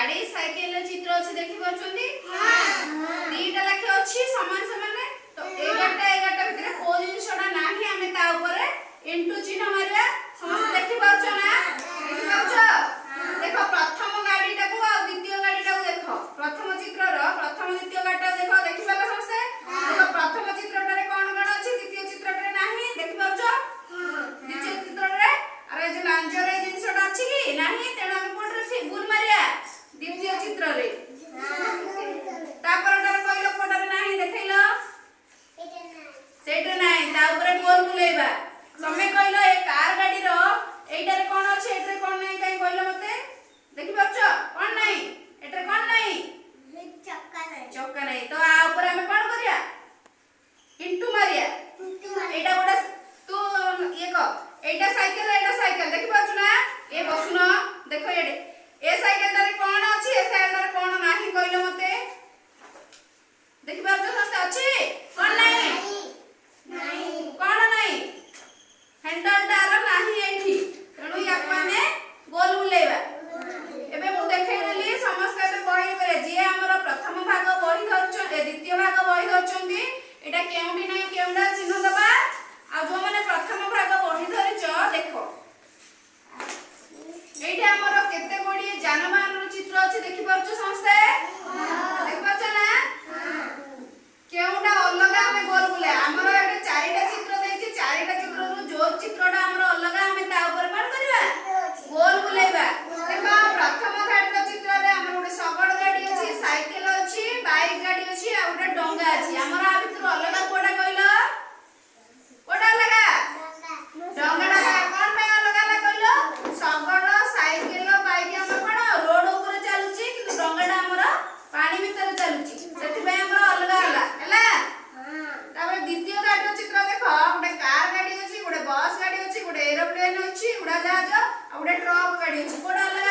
ଗାଡି, ସାଇକେଲର ଚିତ୍ର ଅଛି, ଦେଖିପାରୁଛନ୍ତି? ଦିଟା ଲେଖେ ଅଛି ସମାନ ସମାନ। ତ ଏଇ ଗାଡିଟା, ଏଇ ଗାଡିଟା ଭିତରେ କୋଉ ଜିନିଷଟା ନାହିଁ, ଆମେ ତା ଉପରେ ଇଣ୍ଟୁ ଚିହ୍ନ ମାରିବା। ସମସ୍ତେ ଦେଖିପାରୁଛ ନା? ଦେଖିପାରୁଛ? ଦେଖ, ପ୍ରଥମ ଗାଡିଟାକୁ ଆଉ ଦ୍ୱିତୀୟ ଗାଡିଟାକୁ ଦେଖ। ପ୍ରଥମ ଚିତ୍ରର ପ୍ରଥମ, ଦ୍ୱିତୀୟ ଗାଡିଟାକୁ ଦେଖ। ଦେଖିପାରିଲ ସମସ୍ତେ? ଦେଖ, ପ୍ରଥମ ଚିତ୍ରଟାରେ କଣ କଣ ଅଛି, ଦ୍ୱିତୀୟ ଚିତ୍ରଟାରେ ନାହିଁ। ଦେଖିପାରୁଛ? ଦ୍ୱିତୀୟ ଚିତ୍ରରେ ଆରେ ଯୋଉ ଲାଞ୍ଜର ଏଇ ଜିନିଷଟା ଅଛି କି ନାହିଁ? ତେଣୁ ଆମେ କୋଉଠି ଅଛି ଭୁଲ ମାରିବା? ଦ୍ୱିତୀୟ ଚିତ୍ରରେ। ତାପରଟାରେ କହିଲ, କୋଉଟାରେ ନାହିଁ ଦେଖେଇଲ? ସେଇଟା ନାହିଁ, ତା ଉପରେ ଗୋଲ ବୁଲେଇବା। ତମେ କହିଲ, ଏ କାର ଗାଡିର ଏଇଟାରେ କଣ ଅଛି, ଏଇଟାରେ କଣ ନାହିଁ? କାଇଁ କହିଲ ମତେ। ଦେଖିପାରୁଛ? କଣ ନାହିଁ ଏଟାରେ? କଣ ନାହିଁ? ଚକା ନାହିଁ। ତ ଆ ଉପରେ ଆମେ କଣ କରିବା? ଇଣ୍ଟୁ ମାରିବା। ଏଇଟା ଗୋଟେ ତୁ ଇଏ କହ। ଏଇଟା ସାଇକେଲ, ଏଇଟା ସାଇକେଲ, ଦେଖିପାରୁଛୁ ନା? ଏ ବସୁନ, ଦେଖ ଏଇଠି। ଏ ସାଇକେଲଟାରେ କଣ ଅଛି, ଏ ସାଇକେଲଟାରେ କଣ ନାହିଁ କହିଲ ମତେ। ଦେଖିପାରୁଛ ସମସ୍ତେ? ଅଛି କଣ ନାହିଁ? କଣ ନାହିଁ? ହ୍ୟାଣ୍ଡଲଟାର ନାହିଁ ଏଇଠି। ତେଣୁ ୟାକୁ ଆମେ ଗୋଲ ବୁଲେଇବା। ଏବେ ମୁଁ ଦେଖେଇଦେଲି। ସମସ୍ତେ ଏବେ ବହି ଉପରେ, ଯିଏ ଆମର ପ୍ରଥମ ଭାଗ ବହି ଧରୁଛନ୍ତି, ଦ୍ୱିତୀୟ ଭାଗ ବହି ଧରୁଛନ୍ତି, ଏଇଟା କେଉଁଠି ନାହିଁ, କେଉଁଟା ଚିହ୍ନ ଦବା। ଆଉ ଯୋଉମାନେ ପ୍ରଥମ ଭାଗ ବହି ଧରିଛ, ଦେଖ, ଏଇଠି ଆମର କେତେ ଗୁଡ଼ିଏ ଯାନବାହନର ଚିତ୍ର ଅଛି। ଦେଖିପାରୁଛ ସମସ୍ତେ? ଦେଖିପାରୁଛ ନା? କେଉଁଟା ଅଲଗା, ଆମେ ଗୋଲ ବୁଲେଇବା। ଆମର ଏଠି ଚାରିଟା ଚିତ୍ର ଦେଇଛି। ଚାରିଟା ଚିତ୍ରରୁ ଯୋଉ ଚିତ୍ରଟା ଆମର ଅଲଗା, ଆମେ ତା ଉପରେ କଣ କରିବା? ଗୋଲ ବୁଲେଇବା। ଦେଖ, ପ୍ରଥମ ଧାଡ଼ିର ଚିତ୍ରରେ ଆମର ଗୋଟେ ଶଗଡ଼ ଗାଡି ଅଛି, ସାଇକେଲ ଅଛି, ବାଇକ୍ ଗାଡି ଅଛି ଆଉ ଗୋଟେ ଡଙ୍ଗା ଅଛି। ଆମର ଆ ଭିତରୁ ଅଲଗା କୋଉଟା କହିଲ? କୋଉଟା ଅଲଗା? ଡଙ୍ଗାଟା। କଣ ପାଇଁ ଅଲଗା ହେଲା କହିଲ? ଶଗଡ଼, ସାଇକେଲ, ବାଇକ୍ ଆମର କଣ ରୋଡ ଉପରେ ଚାଲୁଛି, କିନ୍ତୁ ଡଙ୍ଗାଟା ଆମର ପାଣି ଭିତରେ ଚାଲୁଛି। ସେଥିପାଇଁ ଆମର ଅଲଗା ହେଲା। ହେଲା? ତାପରେ ଦ୍ୱିତୀୟ ଗାଡିର ଚିତ୍ର ଦେଖ। ଗୋଟେ କାର ଗାଡି ଅଛି, ଗୋଟେ ବସ୍ ଗାଡି ଅଛି, ଗୋଟେ ଏରୋପ୍ଲେନ ଅଛି, ଉଡାଜାହାଜ, ଆଉ ଗୋଟେ ଟ୍ରକ୍ ଗାଡି ଅଛି। କୋଉଟା ଅଲଗା?